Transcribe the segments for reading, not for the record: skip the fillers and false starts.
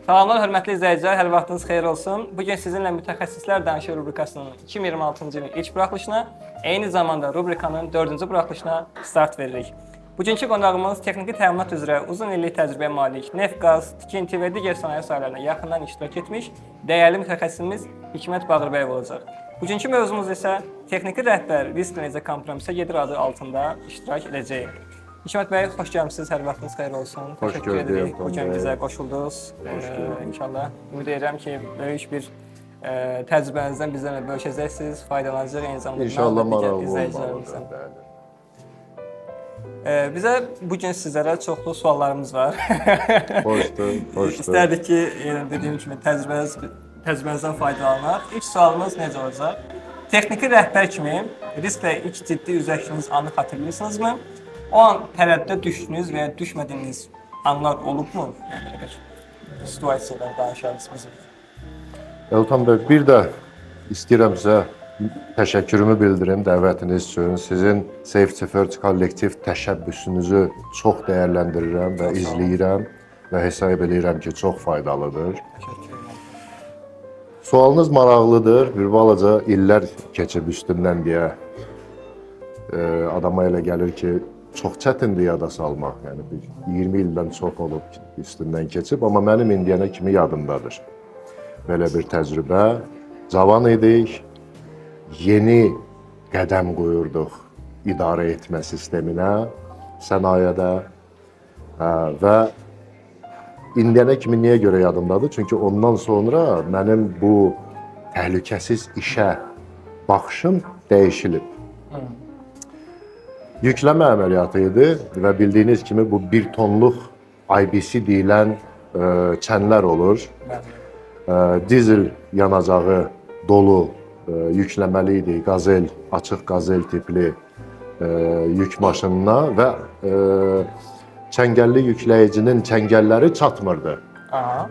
Salamlar hörmətli izləyicilər, hər vaxtınız xeyir olsun. Bu gün sizinlə Mütəxəssislər Danışır rubrikasının 2026-cı ilin ilk buraxılışına, eyni zamanda rubrikanın 4-cü buraxılışına start veririk. Bugünkü qonağımız texniki təminat üzrə uzun illik təcrübəyə malik, neft, qaz, tikinti və digər sənaye sahələrində yaxından iştirak etmiş dəyərli mütəxəssisimiz Hikmət Bağırbəyev olacaq. Bugünkü mövzumuz isə texniki rəhbər risklə necə kompromisə gedir adı altında iştirak edəcəyik. Hikmət bəy, xoş gəlmisiniz. Hər vaxtınız xeyir olsun. Xoş Təşəkkür gördük, edirik. Elton Bu gün bəy. bizə qoşuldunuz. Xoş gördük. İnşallah ümid edirəm ki, böyük bir təcrübənizdən bizlərlə bölüşəcəksiniz, faydalanacaq eyni zamanda İnşallah mən və digər maraqlı izləyicilərimizdən. olmalıdır. Bəli. Bizə bu gün sizlərə çoxlu suallarımız var. Xoşdur, xoşdur. İstərdik ki, yenə dediyim kimi təcrübənizdən faydalanaq. İlk sualımız necə olacaq? Texniki rəhbər kimi risklə ilk ciddi üzləşdiyiniz anı xatırlayırsınızmı? O an tərəddüdə düşdüyünüz və ya düşmədiyiniz anlar olubmu? Yəni belə bir situasiyadan danışardınız bizim. Elton bəy, bir də istəyirəm sizə təşəkkürümü bildirim dəvətiniz üçün. Sizin Safety First kollektiv təşəbbüsünüzü çox dəyərləndirirəm və Çox sağ olun. izləyirəm və hesab eləyirəm ki, çox faydalıdır. Təşəkkür edirəm. Sualınız maraqlıdır. Bir balaca illər keçib üstündən deyə adama elə gəlir ki, çox çətindir yada salmaq. Yəni bir 20 ildən çox olub üstündən keçib, amma mənim indiyənə kimi yadımdadır. Belə bir təcrübə. Cavan idik, yeni qədəm qoyurduq idarə etmə sisteminə, sənayedə və indiyənə kimi niyə görə yadımdadır? Çünki ondan sonra mənim bu təhlükəsiz işə baxışım dəyişilib. Yükləmə əməliyyatı idi və bildiyiniz kimi bu 1 tonluq IBC deyilən çənlər olur. Bəli. Dizel yanacağı dolu yükləməli idi Qazel, açıq Qazel tipli yük maşınına və çəngəlli yükləyicinin çəngəlləri çatmırdı. Aha.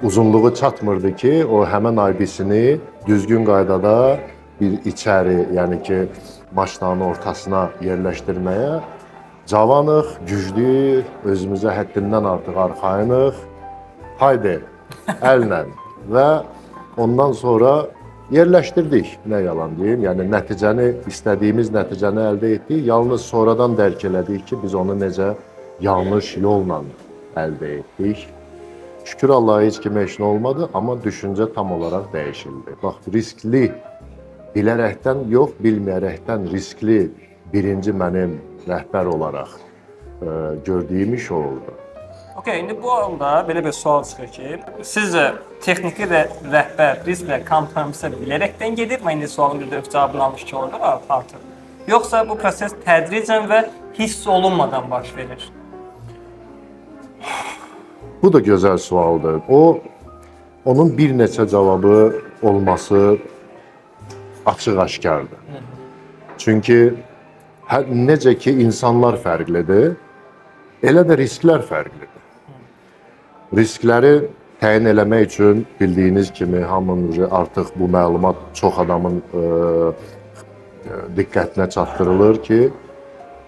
Uzunluğu çatmırdı ki, o həmən IBC-ni düzgün qaydada bir içəri, yəni ki, maşının ortasına yerləşdirməyə. Cavanıq, güclüyük, özümüzə həddindən artıq arxayınıq. Haydi, əllə və ondan sonra yerləşdirdik, nə yalan deyim. Yəni nəticəni, istədiyimiz nəticəni əldə etdik. Yalnız sonradan dərk elədik ki, biz onu necə yanlış yolla əldə etdik. Şükür Allaha heç kimə heç nə olmadı, amma düşüncə tam olaraq dəyişildi. Bax, riskli bilərəkdən yox, bilməyərəkdən riskli birinci mənim rəhbər olaraq gördüyüm iş o oldu. Okey, indi bu anda belə bir sual çıxır ki, sizcə texniki rəhbər risklə kompromisə bilərəkdən gedir? Mən indi sualın bir də cavabını almış ki orada artıq. Yoxsa bu proses tədricən və hiss olunmadan baş verir? Bu da gözəl sualdır. Onun bir neçə cavabı olması açıq-aşkardır. Çünki necə ki insanlar fərqlidir, elə də risklər fərqlidir. Riskləri təyin eləmək üçün bildiyiniz kimi hamının artıq bu məlumat çox adamın diqqətinə çatdırılır ki,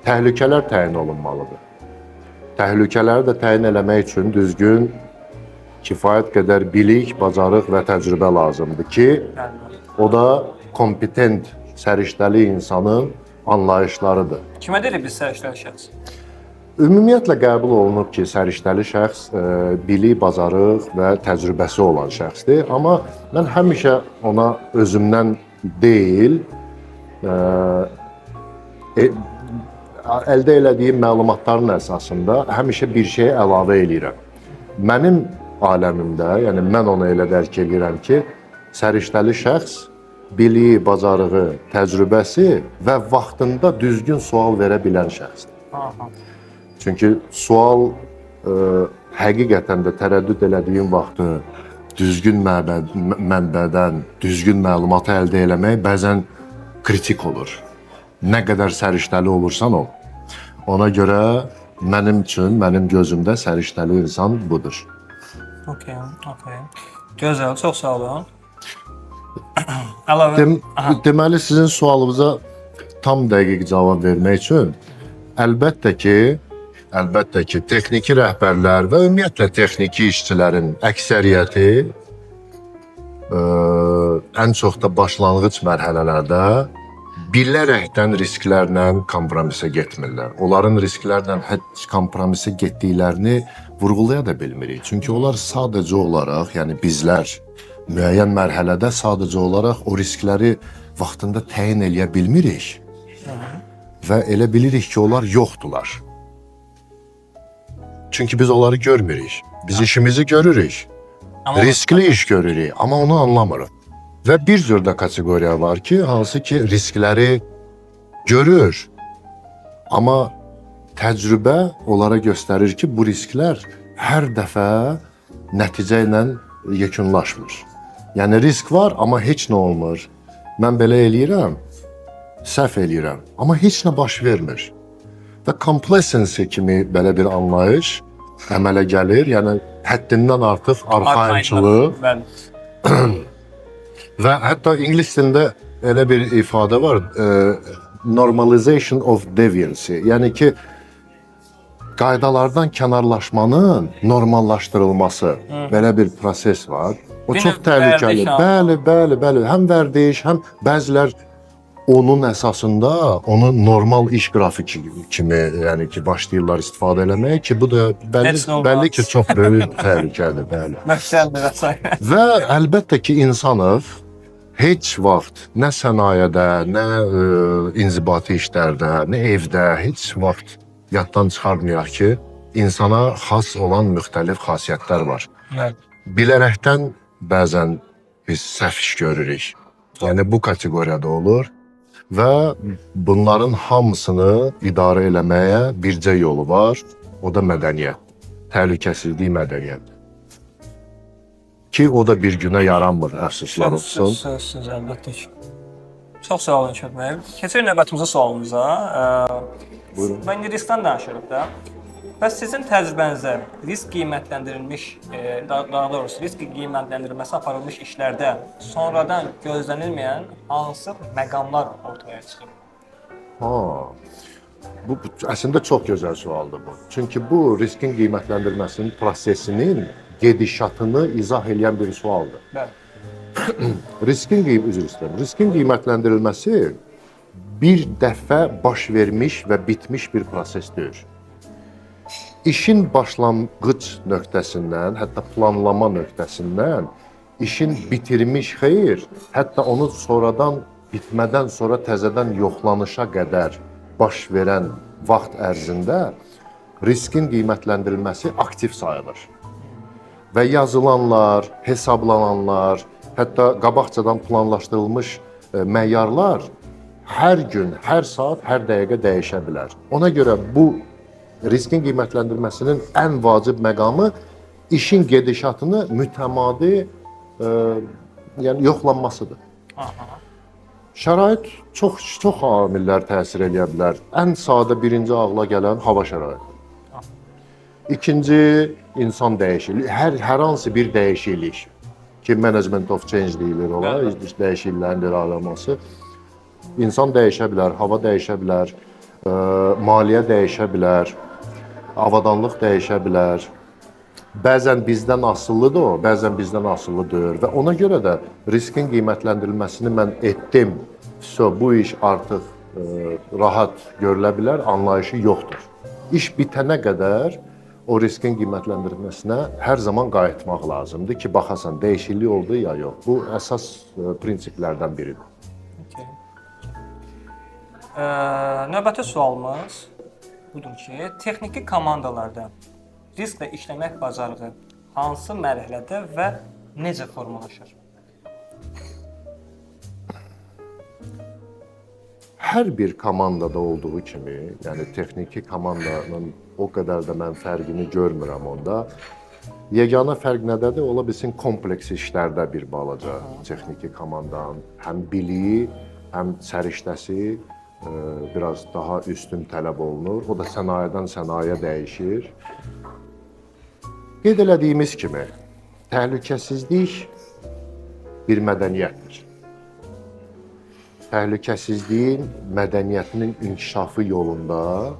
təhlükələr təyin olunmalıdır. Təhlükələri də təyin eləmək üçün düzgün kifayət qədər bilik, bacarıq və təcrübə lazımdır ki, o da kompetent, səriştəli insanın anlayışlarıdır. Kimə deyirik biz səriştəli şəxs? Ümumiyyətlə qəbul olunub ki, səriştəli şəxs bilik, bacarıq və təcrübəsi olan şəxsdir. Amma mən həmişə ona özümdən deyil, əldə elədiyim məlumatların əsasında həmişə bir şeyi əlavə eləyirəm. Mənim aləmimdə, yəni mən onu elə dərk eləyirəm ki, səriştəli şəxs biliyi, bacarığı, təcrübəsi və vaxtında düzgün sual verə bilən şəxsdir. Çünki sual həqiqətən də tərəddüd elədiyin vaxtı düzgün mənbədən düzgün məlumatı əldə eləmək bəzən kritik olur. Nə qədər səriştəli olursan ol. Ona görə mənim üçün, mənim gözümdə səriştəli insan budur. Okey. Gözəl, çox sağ olun. Əlavə Deməli sizin sualınıza tam dəqiq cavab vermək üçün əlbəttə ki, Əlbəttə ki, texniki rəhbərlər və ümumiyyətlə texniki işçilərin əksəriyyəti ən çox da başlanğıc mərhələlərdə bilərəkdən risklərlə kompromisə getmirlər. Onların risklərlə heç kompromisə getdiklərini vurğulaya da bilmirik. Çünki onlar sadəcə olaraq, yəni bizlər müəyyən mərhələdə sadəcə olaraq o riskləri vaxtında təyin eləyə bilmirik. Və elə bilirik ki, onlar yoxdular. Çünki biz onları görmürük. Biz işimizi görürük. Amma Riskli iş görürük, amma onu anlamırıq. Və bir cür də kateqoriya var ki, hansı ki riskləri görür. Amma təcrübə onlara göstərir ki, bu risklər hər dəfə nəticə ilə yekunlaşmır. Yəni risk var, amma heç nə olmur. Mən belə eləyirəm, səhv eləyirəm, amma heç nə baş vermir. Və complacency kimi belə bir anlayış əmələ gəlir. Yəni həddindən artıq arxayınçılıq. Bəli. Və hətta ingilis dilində elə bir ifadə var, normalization of deviancy. Yəni ki, qaydalardan kənarlaşmanın normallaşdırılması. Belə bir proses var. O Bir çox növ təhlükəli. vərdiş. Bəli, bəli, bəli. Həm vərdiş, həm bəzilər onun əsasında onu normal iş qrafiki kimi, yəni ki, başlayırlar istifadə eləməyə ki, bu da bəlli Heç nə olmaz. bəlli ki, çox böyük təhlükədir, bəli. Möhkəmdir və s. Və əlbəttə ki, insanıq heç vaxt nə sənayedə, nə inzibati işlərdə, nə evdə heç vaxt yaddan çıxartmayaq ki, insana xas olan müxtəlif xasiyyətlər var. Bəli. Bilərəkdən bəzən biz səhv iş görürük. Yəni bu kateqoriyada olur və bunların hamısını idarə eləməyə bircə yolu var, o da mədəniyyət. Təhlükəsizlik mədəniyyəti. Ki o da bir günə yaranmır, əfsuslar olsun. Sözsüz, əlbəttə ki. Çox sağ olun Şöb müəllim. Keçirik növbətimizi sualımıza. Buyurun. Mən indi riskdən danışırıq da. Bəs sizin təcrübənizdə risk qiymətləndirilmiş, daha doğrusu risk qiymətləndirilməsi aparılmış işlərdə sonradan gözlənilməyən hansı məqamlar ortaya çıxıb? Ha. Bu əslində çox gözəl sualdır bu. Çünki bu riskin qiymətləndirilməsinin prosesinin gedişatını izah eləyən bir sualdır. Bəli. Riskin üzr istəyirəm. Riskin qiymətləndirilməsi bir dəfə baş vermiş və bitmiş bir proses deyil. İşin başlanğıc nöqtəsindən, hətta planlama nöqtəsindən işin bitirmiş xeyir, hətta onu sonradan bitmədən sonra təzədən yoxlanışa qədər baş verən vaxt ərzində riskin qiymətləndirilməsi aktiv sayılır. Və yazılanlar, hesablananlar, hətta qabaqcadan planlaşdırılmış meyarlar hər gün, hər saat, hər dəqiqə dəyişə bilər. Ona görə bu riskin qiymətləndirilməsinin ən vacib məqamı işin gedişatını mütəmadi yəni yoxlanmasıdır. Aha. Şərait çox amillər təsir eləyə bilər. Ən sadə birinci ağla gələn hava şəraiti. İkinci insan dəyişikliyi, hər hansı bir dəyişiklik ki, management of change deyilir ona, dəyişikliklərin irəliləməsi. İnsan dəyişə bilər, hava dəyişə bilər, maliyyə dəyişə bilər, avadanlıq dəyişə bilər. Bəzən bizdən asılıdır o, bəzən bizdən asılı deyil və ona görə də riskin qiymətləndirilməsini mən etdim. So, bu iş artıq rahat görülə bilər, anlayışı yoxdur. İş bitənə qədər o riskin qiymətləndirilməsinə hər zaman qayıtmaq lazımdır ki, baxasan dəyişiklik oldu ya yox. Bu əsas prinsiplərdən biridir. Okay. Növbəti sualımız budur ki, texniki komandalarda risklə işləmək bacarığı hansı mərhələdə və necə formalaşır? Hər bir komandada olduğu kimi, yəni texniki komandanın o qədər də mən fərqini görmürəm onda. Yeganə fərq nədədir? Ola bilsin kompleks işlərdə bir balaca texniki komandanın həm biliyi, həm səriştəsi biraz daha üstün tələb olunur. O da sənayedən sənayeyə dəyişir. Qeyd elədiyimiz kimi, təhlükəsizlik bir mədəniyyətdir. Təhlükəsizliyin mədəniyyətinin inkişafı yolunda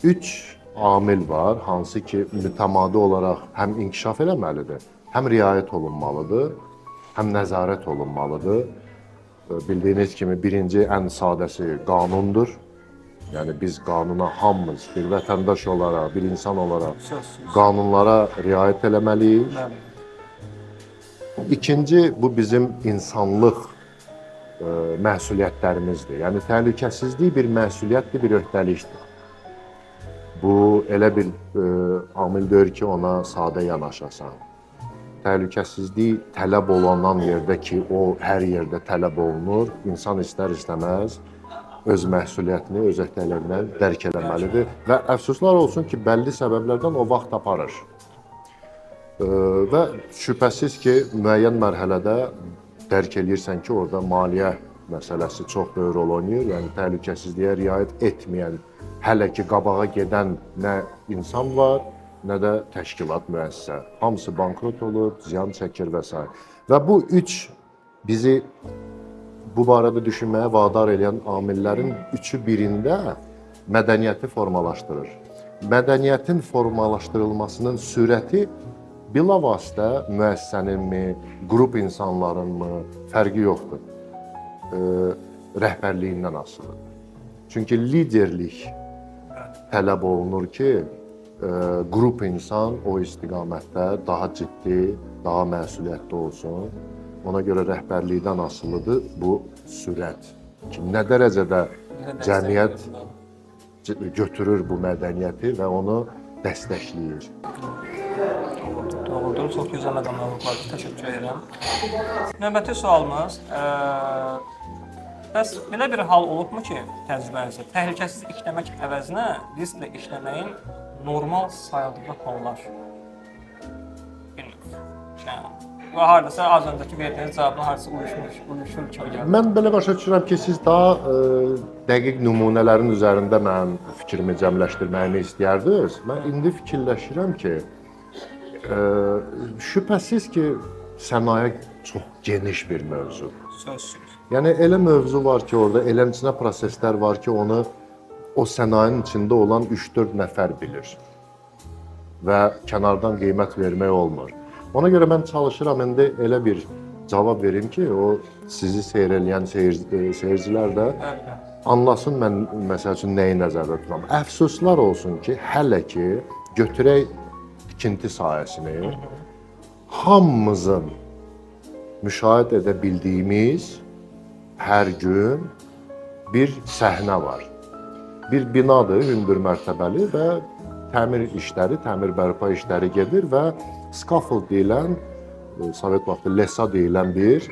3 amil var, hansı ki mütəmadi olaraq həm inkişaf eləməlidir, həm riayət olunmalıdır, həm nəzarət olunmalıdır. Bildiyiniz kimi birinci ən sadəsi qanundur. Yəni biz qanuna hamımız bir vətəndaş olaraq, bir insan olaraq qanunlara riayət eləməliyik. Bəli. İkinci, bu bizim insanlıq məsuliyyətlərimizdir. Yəni təhlükəsizlik bir məsuliyyətdir, bir öhdəlikdir. Bu elə bir amil deyil ki, ona sadə yanaşasan. Təhlükəsizlik tələb olunan yerdə ki, o hər yerdə tələb olunur, insan istər-istəməz öz məsuliyyətini, öz öhdəliyini dərk eləməlidir və əfsuslar olsun ki, bəlli səbəblərdən o vaxt aparır. Və şübhəsiz ki, müəyyən mərhələdə dərk eləyirsən ki, orada maliyyə məsələsi çox böyük rol oynayır. Yəni təhlükəsizliyə riayət etməyən, hələ ki qabağa gedən nə insan var, nə də təşkilat, müəssisə. Hamısı bankrot olur, ziyan çəkir və sair. Və bu üç bizi bu barədə düşünməyə vadar eləyən amillərin üçü birində mədəniyyəti formalaşdırır. Mədəniyyətin formalaşdırılmasının sürəti bilavasitə müəssisəninmi, qrup insanlarınmı, fərqi yoxdur. Rəhbərliyindən asılıdır. Çünki liderlik tələb olunur ki, qrup insan o istiqamətdə daha ciddi, daha məsuliyyətli olsun. Ona görə rəhbərlikdən asılıdır bu sürət. Ki, nə dərəcədə cəmiyyət götürür bu mədəniyyəti və onu dəstəkləyir. Doğrudur, çox gözəl məqamlar vurğuladınız. Təşəkkür edirəm. Növbəti sualımız, bəs belə bir hal olubmu ki, təcrübənizdə təhlükəsiz işləmək əvəzinə risklə işləməyin normal sayıldığı hallar? Bilmirəm. Yəni, bu hardasa az öncəki verdiyiniz cavabla hardasa uyuşur kimi gəldi. Mən belə başa düşürəm ki, siz daha dəqiq nümunələrin üzərində mənim fikrimi cəmləşdirməyimi istəyərdiniz. Mən indi fikirləşirəm ki, şübhəsiz ki, sənaye çox geniş bir mövzudur. Sözsüz. Yəni elə mövzu var ki, orada eləmsinə proseslər var ki, onu o sənayenin içində olan 3-4 nəfər bilir və kənardan qiymət vermək olmur. Ona görə mən çalışıram indi elə bir cavab verim ki, o sizi seyr eləyən seyircilər də anlasın mən məsəl üçün nəyi nəzərdə tuturam. Əfsuslar olsun ki, hələ ki götürək tikinti sahəsini, hamımızın müşahidə edə bildiyimiz hər gün bir səhnə var. Bir binadır, hündür mərtəbəli və təmir işləri, təmir bərpa işləri gedir və scaffold deyilən, Sovet vaxtı lesa deyilən bir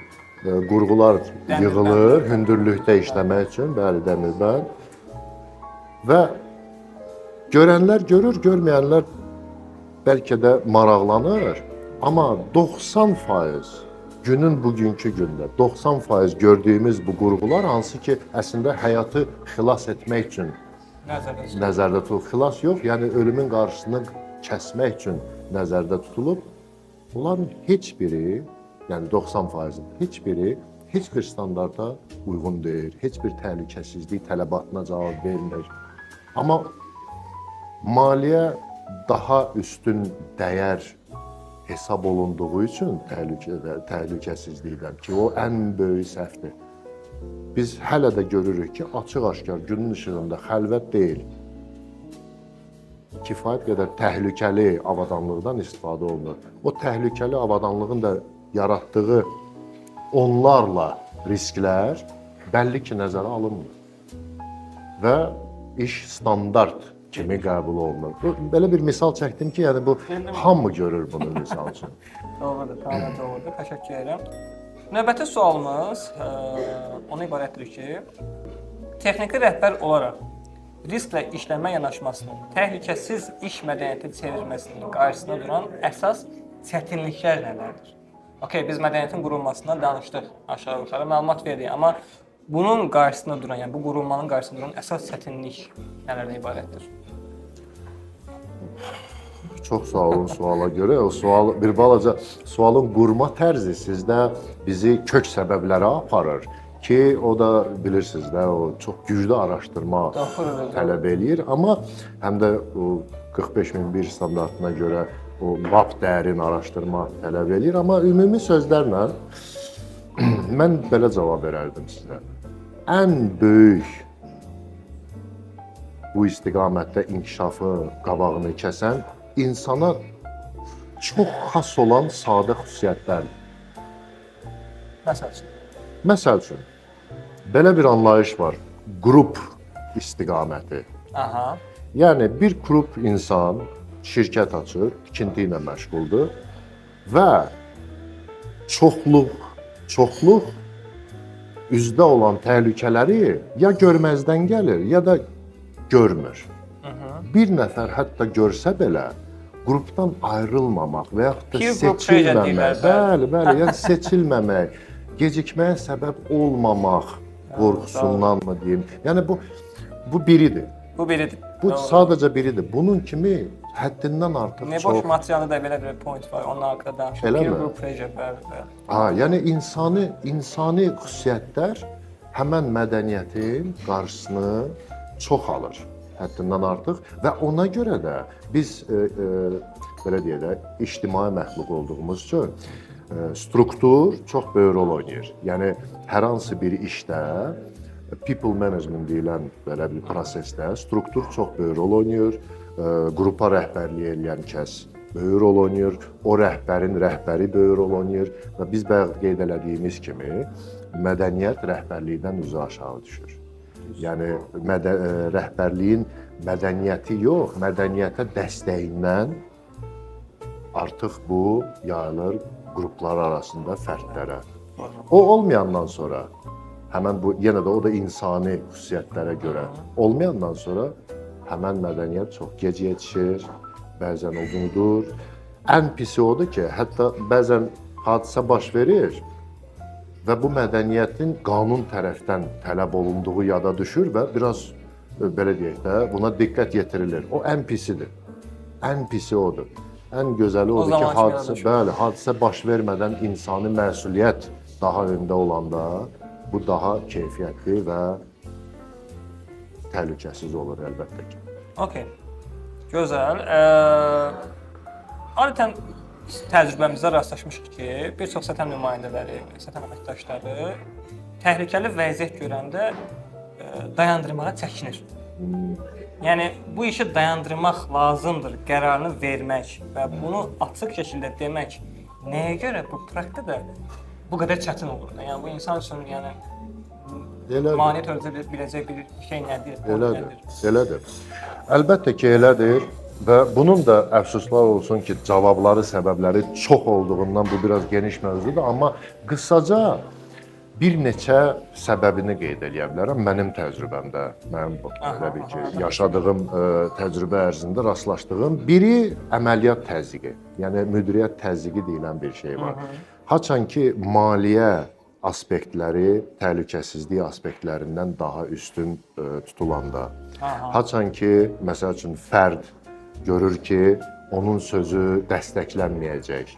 qurğular yığılır hündürlükdə işləmək üçün, bəli, dəmirbənd. Və görənlər görür, görməyənlər bəlkə də maraqlanır, amma 90% günün bugünkü gündə 90% gördüyümüz bu qurğular hansı ki əslində həyatı xilas etmək üçün nəzərdə tutulub. Xilas yox, yəni ölümün qarşısını kəsmək üçün nəzərdə tutulub. Bunların heç biri, yəni 90%-in heç biri heç bir standarta uyğun deyil, heç bir təhlükəsizlik tələbatına cavab vermir. Amma maliyyə daha üstün dəyər hesab olunduğu üçün təhlükəsizlikdən ki, o ən böyük səhvdir. Biz hələ də görürük ki, açıq-aşkar günün işığında xəlvət deyil, kifayət qədər təhlükəli avadanlıqdan istifadə olunur. O təhlükəli avadanlığın da yaratdığı onlarla risklər bəlli ki, nəzərə alınmır. Və iş standart kimi qəbul olunur. Bu, belə bir misal çəkdim ki, yəni bu hamı görür bunu misal üçün. Doğrudur, tamamilə doğrudur. Təşəkkür edirəm. Növbəti sualımız ona ibarətdir ki, texniki rəhbər olaraq risklə işləmə yanaşmasının təhlükəsiz iş mədəniyyəti çevrilməsinin qarşısında duran əsas çətinliklər nələrdir? Okey, biz mədəniyyətin qurulmasından danışdıq, aşağı-yuxarı məlumat verdik, amma bunun qarşısında duran, yəni bu qurulmanın qarşısında duran əsas çətinlik nələrdən ibarətdir? Çox sağ olun suala görə. O sual bir balaca sualın qurma tərzi sizdə bizi kök səbəblərə aparır Ki o da bilirsiniz də, o çox güclü araşdırma tələb eləyir, amma həm də o 45001 standartına görə o lap dərin araşdırma tələb eləyir, amma ümumi sözlərlə mən belə cavab verərdim sizə. Ən böyük bu istiqamətdə inkişafı qabağını kəsən insana çox xas olan sadə xüsusiyyətlərdir. Məsəl üçün. Məsəl üçün, belə bir anlayış var. Qrup istiqaməti. Aha. Yəni bir qrup insan şirkət açır, tikinti ilə məşğuldur və çoxluq üzdə olan təhlükələri ya görməzdən gəlir, ya da görmür. Bir nəfər hətta görsə belə qrupdan ayrılmamaq və yaxud da seçilməmək, bəli, bəli, yəni seçilməmək, gecikməyə səbəb olmamaq qorxusundan mı deyim? Yəni bu biridir. Bu biridir. Bu sadəcə biridir. Bunun kimi həddindən artıq Ne çox. boş materialda da belə bir point var. Onun haqqında danışır. Eləmi? Peer group pressure, bəli, bəli. Ha, yəni insani xüsusiyyətlər həmən mədəniyyətin qarşısını çox alır, həddindən artıq, və ona görə də biz belə deyək də, ictimai məxluq olduğumuz üçün struktur çox böyük rol oynayır. Yəni hər hansı bir işdə people management deyilən belə bir prosesdə struktur çox böyük rol oynayır. Qrupa rəhbərlik eləyən kəs böyük rol oynayır. O rəhbərin rəhbəri böyük rol oynayır və biz bayaq qeyd elədiyimiz kimi mədəniyyət rəhbərlikdən üzü aşağı düşür. Yəni rəhbərliyin mədəniyyəti yox, mədəniyyətə dəstəyindən artıq bu yayılır qruplar arasında fərdlərə. O olmayandan sonra həmən bu yenə də o da insani xüsusiyyətlərə görə olmayandan sonra həmən mədəniyyət çox gec yetişir, bəzən unudur. Ən pisi odur ki, hətta bəzən hadisə baş verir və bu mədəniyyətin qanun tərəfdən tələb olunduğu yada düşür və biraz belə deyək də, buna diqqət yetirilir. O ən pisidir. Ən pisi odur. Ən gözəli O odur ki, zaman kimi hadisə, yada düşür. bəli, hadisə baş vermədən insani məsuliyyət daha öndə olanda bu daha keyfiyyətli və təhlükəsiz olur əlbəttə ki. Okay. Gözəl. Adətən təcrübəmizdə rastlaşmışıq ki, bir çox sətəm nümayəndələri, sətəm əməkdaşları təhlükəli vəziyyət görəndə dayandırmağa çəkinir. Yəni bu işi dayandırmaq lazımdır qərarını vermək və bunu açıq şəkildə demək nəyə görə bu praktikada bu qədər çətin olur? Yəni bu insan üçün, yəni Elədir. mane törədə biləcək bir şey nədir? Elədir, Nədir? elədir. Əlbəttə ki, elədir və bunun da əfsuslar olsun ki, cavabları, səbəbləri çox olduğundan bu biraz geniş mövzudur, amma qısaca bir neçə səbəbini qeyd eləyə bilərəm mənim təcrübəmdə, mənim belə bir ki, yaşadığım təcrübə ərzində rastlaşdığım biri əməliyyat təzyiqi, yəni müdiriyyət təzyiqi deyilən bir şey var. Haçan ki, maliyyə aspektləri təhlükəsizlik aspektlərindən daha üstün tutulanda, haçan ki, məsəl üçün fərd görür ki, onun sözü dəstəklənməyəcək,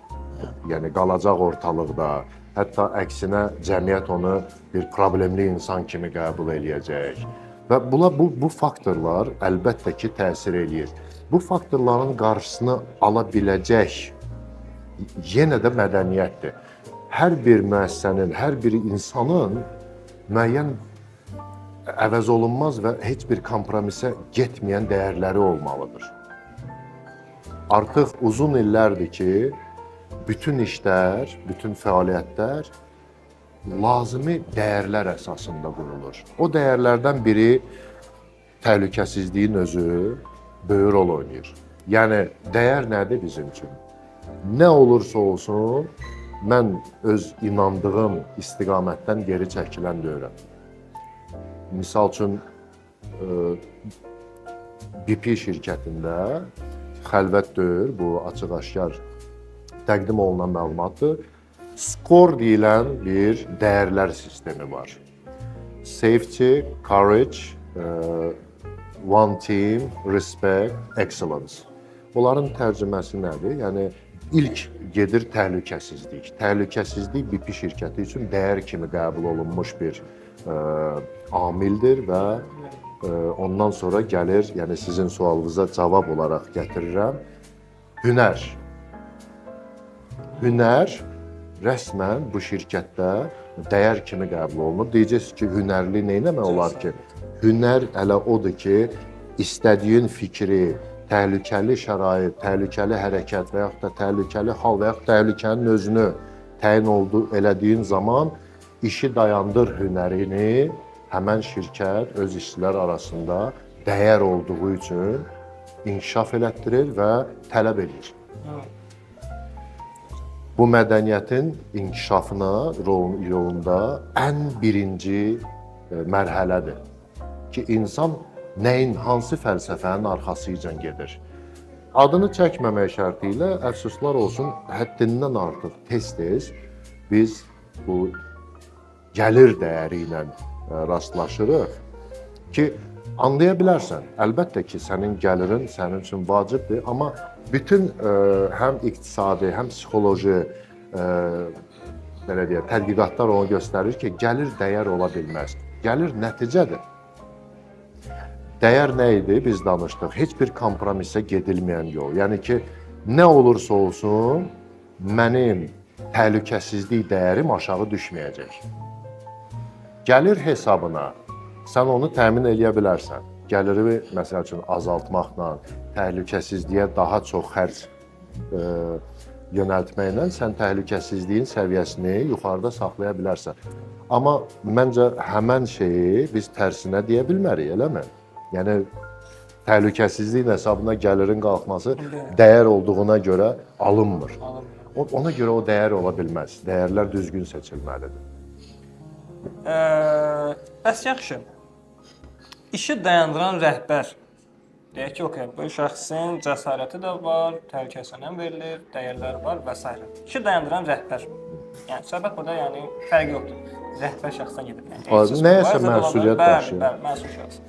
yəni qalacaq ortalıqda, hətta əksinə cəmiyyət onu bir problemli insan kimi qəbul eləyəcək. Və bu faktorlar əlbəttə ki, təsir eləyir. Bu faktorların qarşısını ala biləcək yenə də mədəniyyətdir. Hər bir müəssisənin, hər bir insanın müəyyən əvəz olunmaz və heç bir kompromisə getməyən dəyərləri olmalıdır. Artıq uzun illərdir ki, bütün işlər, bütün fəaliyyətlər lazımi dəyərlər əsasında qurulur. O dəyərlərdən biri təhlükəsizliyin özü böyük rol oynayır. Yəni dəyər nədir bizim üçün? Nə olursa olsun, mən öz inandığım istiqamətdən geri çəkilən deyirəm. Misal üçün, BP şirkətində xəlvət deyil, bu açıq-aşkar təqdim olunan məlumatdır. SCORE deyilən bir dəyərlər sistemi var. Safety, Courage, One Team, Respect, Excellence. Onların tərcüməsi nədir? Yəni İlk gedir təhlükəsizlik. Təhlükəsizlik BP şirkəti üçün dəyər kimi qəbul olunmuş bir amildir və ondan sonra gəlir, yəni sizin sualınıza cavab olaraq gətirirəm. Hünər. Hünər rəsmən bu şirkətdə dəyər kimi qəbul olunur. Deyəcəksiniz ki, hünərli nə etmək olar ki? Hünər hələ odur ki, istədiyin fikri, təhlükəli şərait, təhlükəli hərəkət və yaxud da təhlükəli hal və yaxud təhlükənin özünü təyin elədiyin zaman işi dayandır hünərini həmən şirkət öz işçilər arasında dəyər olduğu üçün inkişaf elətdirir və tələb edir. Bu mədəniyyətin inkişafına yolunda ən birinci mərhələdir ki, insan nəyin, hansı fəlsəfənin arxasıca gedir. Adını çəkməmək şərti ilə əfsuslar olsun, həddindən artıq tez-tez biz bu gəlir dəyəri ilə rastlaşırıq ki, anlaya bilərsən. Əlbəttə ki, sənin gəlirin sənin üçün vacibdir, amma bütün həm iqtisadi, həm psixoloji belə deyək, tədqiqatlar onu göstərir ki, gəlir dəyər ola bilməz. Gəlir nəticədir. Dəyər nə idi? Biz danışdıq. Heç bir kompromisə gedilməyən yol. Yəni ki, nə olursa olsun, mənim təhlükəsizlik dəyərim aşağı düşməyəcək. Gəlir hesabına sən onu təmin eləyə bilərsən. Gəliri, məsəl üçün, azaltmaqla, təhlükəsizliyə daha çox xərc yönəltməklə sən təhlükəsizliyin səviyyəsini yuxarıda saxlaya bilərsən. Amma məncə həmən şeyi biz tərsinə deyə bilmərik, eləmi? Yəni təhlükəsizliyin hesabına gəlirin qalxması dəyər olduğuna görə alınmır. Ona görə o dəyər ola bilməz. Dəyərlər düzgün seçilməlidir. Bəs yaxşı. İşi dayandıran rəhbər. Deyək ki, okey, bu şəxsin cəsarəti də var, təhlükəsinə önəm verilir, dəyərləri var və s. İşi dayandıran rəhbər. Yəni söhbət burada yəni fərqi yoxdur. Rəhbər şəxsdən gedir. Yəni nəyəsə məsuliyyət daşıyır. Bəli, məsul şəxs.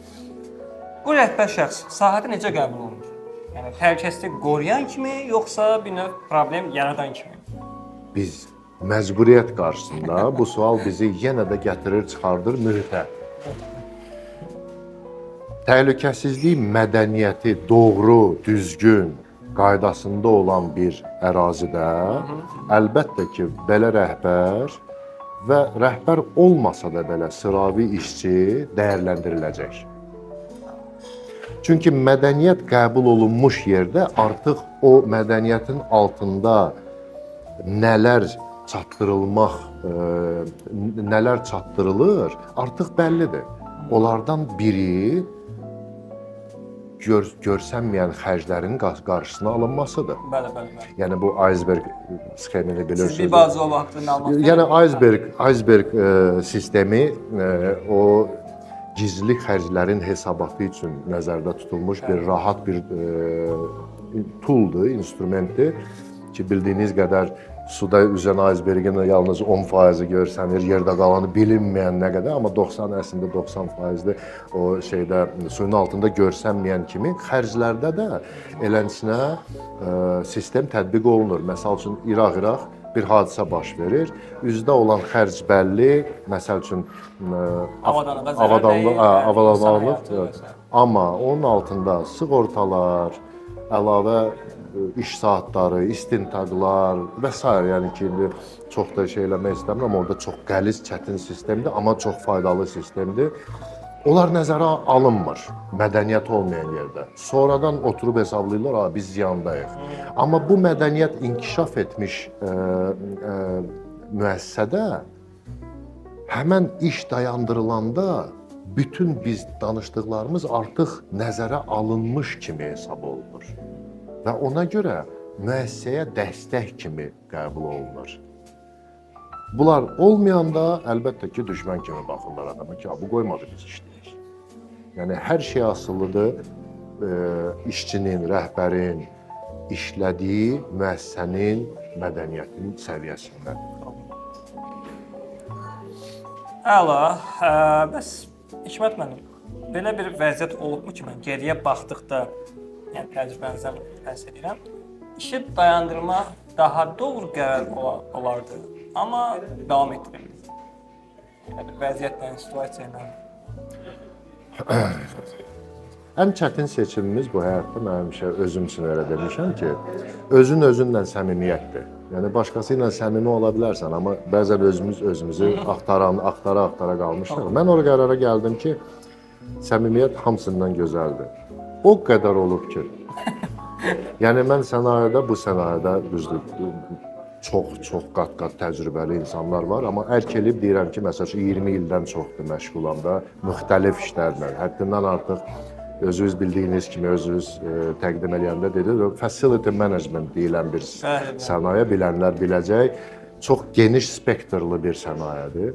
Bu rəhbər şəxs sahədə necə qəbul olunur? Yəni təhlükəsizlik qoruyan kimi, yoxsa bir növ problem yaradan kimi? Biz məcburiyyət qarşısında bu sual bizi yenə də gətirir, çıxardır mühitə. Təhlükəsizlik mədəniyyəti doğru, düzgün, qaydasında olan bir ərazidə əlbəttə ki, belə rəhbər və rəhbər olmasa da belə sıravi işçi dəyərləndiriləcək. Çünki mədəniyyət qəbul olunmuş yerdə artıq o mədəniyyətin altında nələr çatdırılmaq, nələr çatdırılır artıq bəllidir. Onlardan biri görsənməyən xərclərin qarşısına alınmasıdır. Bəli, bəli, bəli. Yəni bu iceberg sxemini bilirsiniz. Siz bir bazı o vaxtda məlumat verin. Yəni iceberg sistemi o gizli xərclərin hesabatı üçün nəzərdə tutulmuş bir rahat bir tooldur, instrumentdir ki, bildiyiniz qədər suda üzən icebergin yalnız 10%-i görsənir, yerdə qalanı bilinməyən nə qədər, amma 90 əslində 90%-dir o şeydə suyun altında görsənməyən kimi xərclərdə də elənsinə sistem tətbiq olunur. Məsəl üçün İraq-İraq bir hadisə baş verir. Üzdə olan xərc bəlli, məsəl üçün avadanlıq, amma onun altında sığortalar, əlavə iş saatları, istintaqlar və s. Yəni ki, indi çox da şey eləmək istəmirəm, orada çox qəliz, çətin sistemdir, amma çox faydalı sistemdir. Onlar nəzərə alınmır mədəniyyət olmayan yerdə. Sonradan oturub hesablayırlar, biz ziyandayıq. Amma bu mədəniyyət inkişaf etmiş müəssisədə həmən iş dayandırılanda bütün biz danışdıqlarımız artıq nəzərə alınmış kimi hesab olunur. Və ona görə müəssisəyə dəstək kimi qəbul olunur. Bunlar olmayanda əlbəttə ki, düşmən kimi baxırlar adama ki, bu qoymadı biz işləyək. Yəni hər şey asılıdır işçinin, rəhbərin işlədiyi müəssisənin mədəniyyətinin səviyyəsindən. Əla, bəs Hikmət müəllim, belə bir vəziyyət olubmu ki, mən geriyə baxdıqda, yəni təcrübənizdən bəhs edirəm, işi dayandırmaq daha doğru qərar olardı, amma davam etdirdim. Elə bir vəziyyətlə, situasiya ilə. Ən çətin seçimimiz bu həyatda mən həmişə özüm üçün elə demişəm ki, özün özünlə səmimiyyətdir. Yəni başqası ilə səmimi ola bilərsən, amma bəzən özümüz özümüzü axtara-axtara qalmışıq. Mən o qərara gəldim ki, səmimiyyət hamısından gözəldir. O qədər olub ki, yəni mən sənayedə, bu sənayedə düzdür, çox-çox qat-qat təcrübəli insanlar var, amma ərk eləyib deyirəm ki, məsəl üçün 20 ildən çoxdur məşğulam da müxtəlif işlərlə. Həddindən artıq özünüz bildiyiniz kimi özünüz təqdim eləyəndə dedi, facility management deyilən bir sənaye bilənlər biləcək, çox geniş spektrli bir sənayedir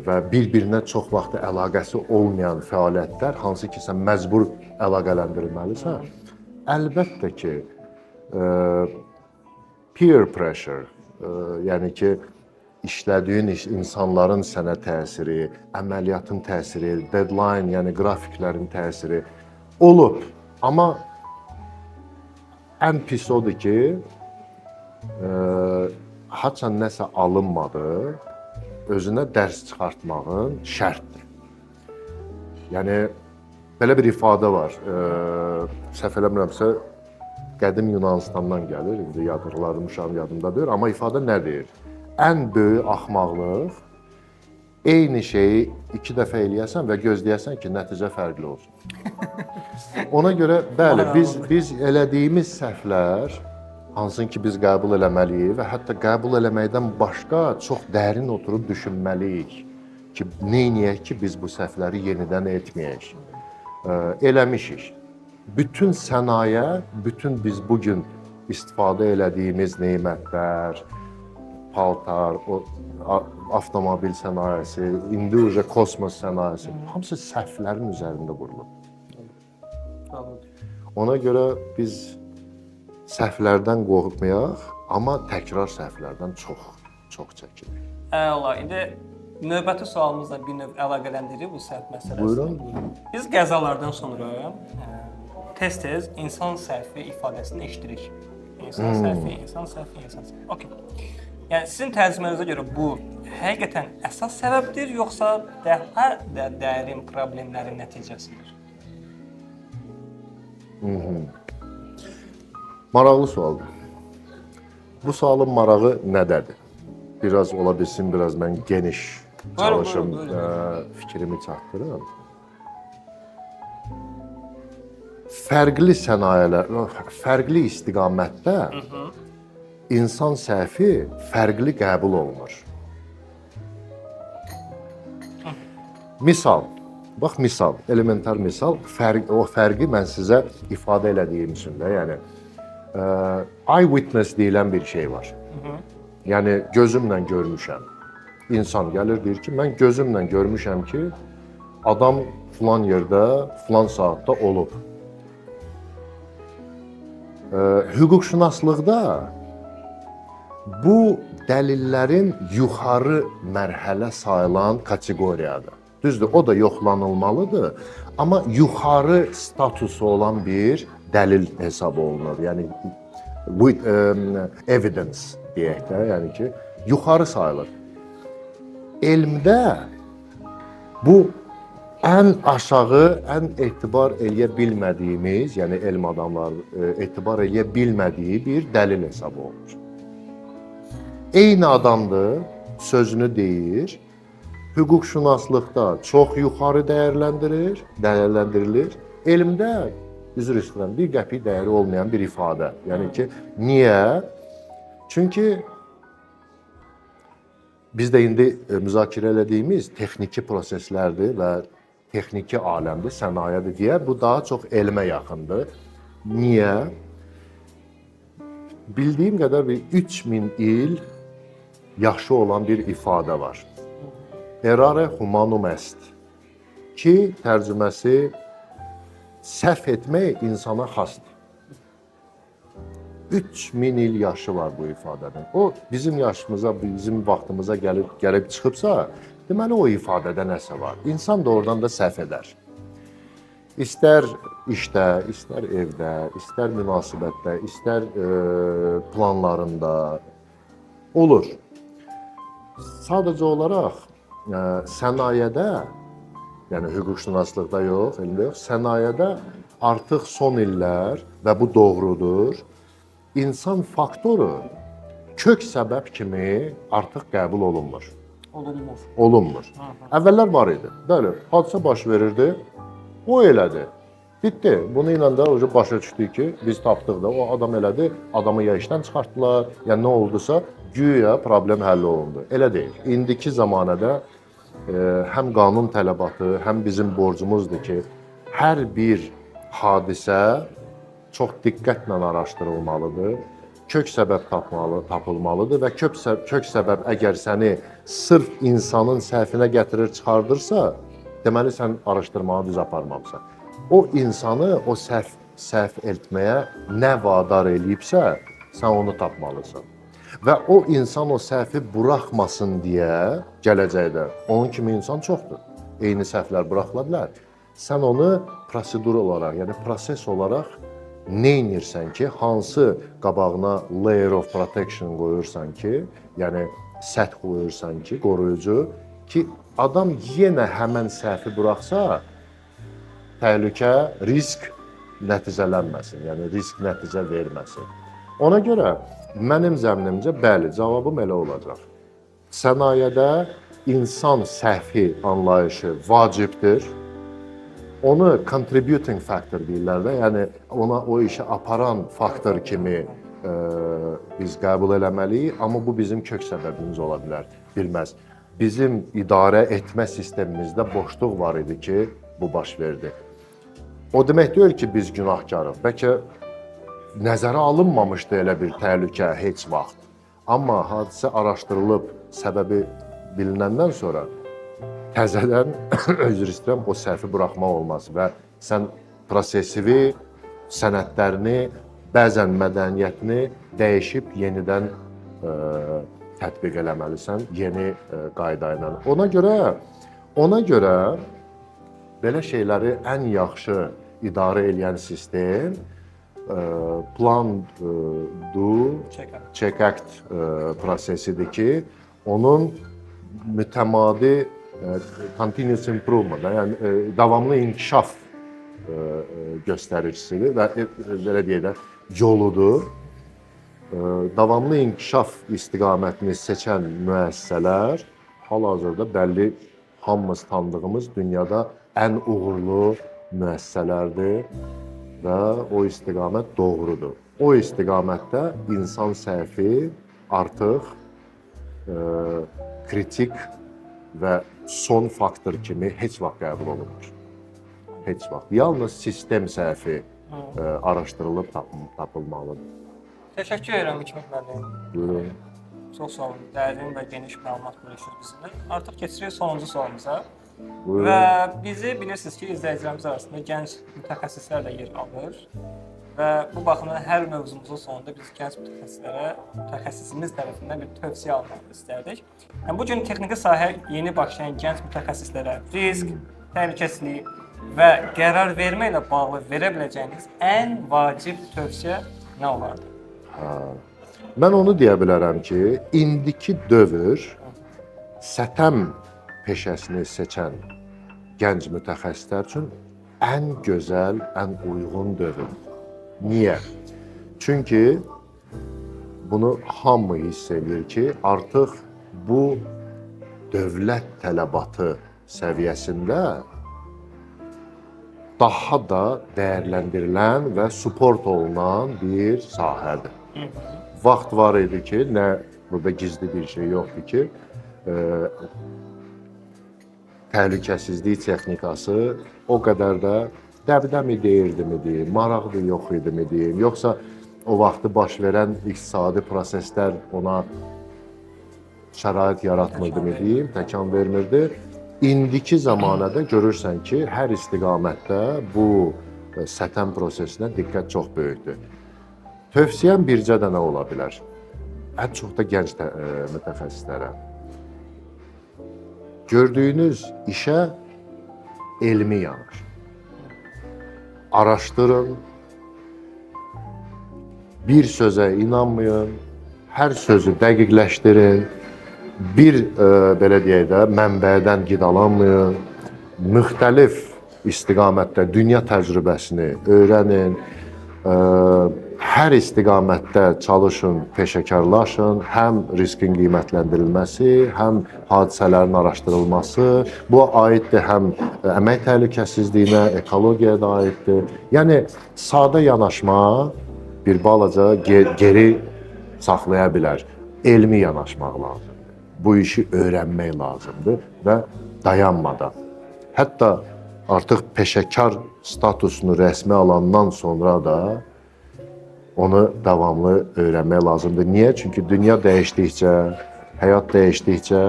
və bir-birinə çox vaxt əlaqəsi olmayan fəaliyyətlər, hansı ki sən məcbur əlaqələndirməlisən. Əlbəttə ki, peer pressure, yəni ki, işlədiyin iş, insanların sənə təsiri, əməliyyatın təsiri, deadline, yəni qrafiklərin təsiri olub. Amma ən pis odur ki, haçan nəsə alınmadı, özünə dərs çıxartmağın şərtdir. Yəni belə bir ifadə var. Səhv eləmirəmsə qədim Yunanıstandan gəlir. İndi yadırlamışam, yadımda deyil, amma ifadə nə deyir? Ən böyük axmaqlıq eyni şeyi iki dəfə eləyəsən və gözləyəsən ki, nəticə fərqli olsun. Ona görə bəli, biz elədiyimiz səhvlər, hansını ki biz qəbul eləməliyik və hətta qəbul eləməkdən başqa çox dərin oturub düşünməliyik ki, nə edək ki, biz bu səhvləri yenidən etməyək. Eləmişik. Bütün sənaye, bütün biz bu gün istifadə elədiyimiz nemətlər, paltar, avtomobil sənayesi, indi uca kosmos sənayesi, hamısı səhvlərin üzərində qurulub. Ona görə biz səhvlərdən qorxmayaq, amma təkrar səhvlərdən çox, çox çəkinik. Əla. İndi növbəti sualımızla bir növ əlaqələndirir bu səhv məsələsini. Buyurun. Biz qəzalardan sonra tez-tez insan səhvi ifadəsini eşidirik. İnsan səhvi, insan səhvi, insan səhvi. Okay. Yəni sizin təcrübənizə görə bu həqiqətən əsas səbəbdir, yoxsa daha da dərin problemlərin nəticəsidir? Maraqlı sualdır. Bu sualın marağı nədədir? Biraz ola bilsin, biraz mən geniş çalışım, buyurun. Fikrimi çatdırım. Fərqli sənayələr, fərqli istiqamətdə insan səhvi fərqli qəbul olunur. Misal, bax misal, elementar misal, o fərqi mən sizə ifadə elədiyim üçün də, yəni eyewitness deyilən bir şey var. Yəni gözümlə görmüşəm. İnsan gəlir deyir ki, mən gözümlə görmüşəm ki, adam filan yerdə, filan saatda olub. Hüquqşünaslıqda bu dəlillərin yuxarı mərhələ sayılan kateqoriyadır. Düzdür, o da yoxlanılmalıdır, amma yuxarı statusu olan bir dəlil hesab olunur. Yəni with evidence deyək də, yəni ki, yuxarı sayılır. Elmdə bu ən aşağı, ən etibar eləyə bilmədiyimiz, yəni elm adamları etibar eləyə bilmədiyi bir dəlil hesab olunur. Eyni adamdır, sözünü deyir, hüquqşünaslıqda çox yuxarı dəyərləndirilir. Elmdə, üzr istəyirəm, bir qəpik dəyəri olmayan bir ifadə. Yəni ki, niyə? Çünki biz də indi müzakirə elədiyimiz texniki proseslərdir və texniki aləmdir, sənayedir deyə bu daha çox elmə yaxındır. Niyə? Bildiyim qədər bir 3000 il yaşı olan bir ifadə var. Errare humanum est. Ki, tərcüməsi səhv etmək insana xasdır. 3000 il yaşı var bu ifadənin. O bizim yaşımıza, bizim vaxtımıza gəlib çıxıbsa, deməli o ifadədə nəsə var. İnsan da oradan da səhv edər. İstər işdə, istər evdə, istər münasibətdə, istər planlarında olur. Sadəcə olaraq sənayedə, yəni hüquqşünaslıqda yox, elmdə yox, sənayedə artıq son illər və bu doğrudur, insan faktoru kök səbəb kimi artıq qəbul olunmur. Olunmur. Olunmur. Əvvəllər var idi. Bəli, hadisə baş verirdi. O elədi. Bitdi. Bunu ilə də o başa düşdük ki, biz tapdıq da, o adam elədi, adamı ya işdən çıxartdılar, ya nə oldusa, güya problem həll olundu. Elə deyil. İndiki zamanədə həm qanun tələbatı, həm bizim borcumuzdur ki, hər bir hadisə çox diqqətlə araşdırılmalıdır. Kök səbəb tapılmalıdır və kök səbəb əgər səni sırf insanın səhvinə gətirir, çıxardırsa, deməli sən araşdırmanı düz aparmamısan. O insanı o səhv etməyə nə vadar eləyibsə, sən onu tapmalısan. Və o insan o səhvi buraxmasın deyə gələcəkdə onun kimi insan çoxdur. Eyni səhvlər buraxıla bilər. Sən onu prosedur olaraq, yəni proses olaraq nə edirsən ki, hansı qabağına layer of protection qoyursan ki, yəni səth qoyursan ki, qoruyucu ki, adam yenə həmən səhvi buraxsa, təhlükə, risk nəticələnməsin, yəni risk nəticə verməsin. Ona görə mənim zənnimcə, bəli, cavabım elə olacaq. Sənayedə insan səhvi anlayışı vacibdir. Onu contributing factor deyirlər də, yəni ona o işi aparan faktor kimi biz qəbul eləməliyik, amma bu bizim kök səbəbimiz ola bilər, bilməz. Bizim idarə etmə sistemimizdə boşluq var idi ki, bu baş verdi. O demək deyil ki, biz günahkarıq. Bəlkə nəzərə alınmamışdı elə bir təhlükə heç vaxt. Amma hadisə araşdırılıb, səbəbi bilinəndən sonra təzədən, üzr istəyirəm, o səhvi buraxmaq olmaz və sən prosesivi, sənədlərini, bəzən mədəniyyətini dəyişib yenidən tətbiq eləməlisən, yeni qayda ilə. Ona görə belə şeyləri ən yaxşı idarə eləyən sistem plan, do, check act prosesidir ki, onun mütəmadi continuous improvement, yəni davamlı inkişaf göstəricisidir və belə deyək də yoludur. Davamlı inkişaf istiqamətini seçən müəssisələr hal-hazırda bəlli hamımız tanıdığımız dünyada ən uğurlu müəssisələrdir və o istiqamət doğrudur. O istiqamətdə insan səhvi artıq kritik və son faktor kimi heç vaxt qəbul olunmur. Heç vaxt. Yalnız sistem səhvi araşdırılıb tapılmalıdır. Təşəkkür edirəm Hikmət müəllim. Buyurun. Çox sağ olun. Dərin və geniş məlumat bölüşdünüz bizimlə. Artıq keçirik sonuncu sualımıza. Buyurun. Və bizi bilirsiniz ki, izləyicilərimiz arasında gənc mütəxəssislər də yer alır. Və bu baxımdan hər mövzumuzun sonunda biz gənc mütəxəssislərə, mütəxəssisimiz tərəfindən bir tövsiyə almaq istərdik. Yəni bu gün texniki sahəyə yeni başlayan gənc mütəxəssislərə risk, təhlükəsizlik və qərar vermə ilə bağlı verə biləcəyiniz ən vacib tövsiyə nə olardı? Hə. Mən onu deyə bilərəm ki, indiki dövr sətəm peşəsini seçən gənc mütəxəssislər üçün ən gözəl, ən uyğun dövrdür. Niyə? Çünki bunu hamı hiss edir ki, artıq bu dövlət tələbatı səviyyəsində daha da dəyərləndirilən və suport olunan bir sahədir. Vaxt var idi ki, nə burada gizli bir şey yoxdur ki, təhlükəsizlik texnikası o qədər də dəbdəmi deyirdimi deyim, maraqlı yox idimi deyim, yoxsa o vaxtı baş verən iqtisadi proseslər ona şərait yaratmırdı deyim, təkan vermirdi. İndiki zamanədə görürsən ki, hər istiqamətdə bu sətəm prosesinə diqqət çox böyükdür. Tövsiyəm bircə dənə ola bilər. Ən çox da gənc mütəxəssislərə. Gördüyünüz işə elmi yanaşın. Araşdırın. Bir sözə inanmayın. Hər sözü dəqiqləşdirin. Bir belə deyək də mənbədən qidalanmayın. Müxtəlif istiqamətdə dünya təcrübəsini öyrənin. Hər istiqamətdə çalışın, peşəkarlaşın. Həm riskin qiymətləndirilməsi, həm hadisələrin araşdırılması. Bu aiddir həm əmək təhlükəsizliyinə, ekologiyaya da aiddir. Yəni sadə yanaşma bir balaca geri saxlaya bilər. Elmi yanaşmaq lazımdır. Bu işi öyrənmək lazımdır və dayanmadan. Hətta artıq peşəkar statusunu rəsmi alandan sonra da onu davamlı öyrənmək lazımdır. Niyə? Çünki dünya dəyişdikcə, həyat dəyişdikcə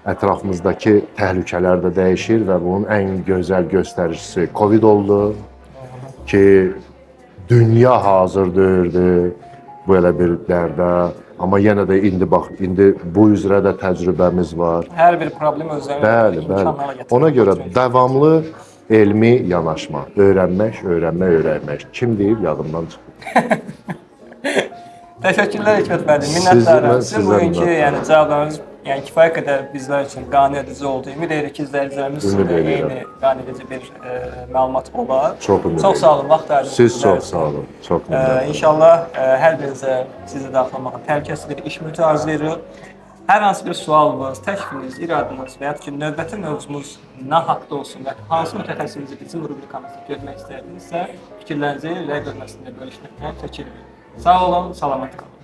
ətrafımızdakı təhlükələr də dəyişir və bunun ən gözəl göstəricisi Covid oldu ki, dünya hazır deyirdi bu elə bir dərdə. Amma yenə də indi bax, indi bu üzrə də təcrübəmiz var. Hər bir problem özlərinin Bəli, bəli. Ona görə davamlı elmi yanaşma, öyrənmək, öyrənmək, öyrənmək. Kim deyib yadımdan çıxıb. Təşəkkürlər Hikmət müəllim. Minnətdaram. Sizin bugünkü, yəni cavablarınız, yəni kifayət qədər bizlər üçün qane edici oldu. Ümid edirik ki, izləyicilərimiz üçün də eyni qane edici bir məlumat olar. Çox ümid Çox sağ olun, vaxt ayırdınız. Siz çox sağ olun. Çox minnətdaram. İnşallah hər birinizə sizi daxil olmağa təhlükəsiz bir iş mühiti arzulayırıq. Hər hansı bir sualınız, təklifiniz, iradınız və ya ki, növbəti mövzumuz nə haqda olsun və hansı mütəxəssisimizi bizim rubrikamızda görmək istərdinizsə, fikirlərinizi rəy bölməsində bölüşməkdən çəkinməyin. Sağ olun, salamat qalın.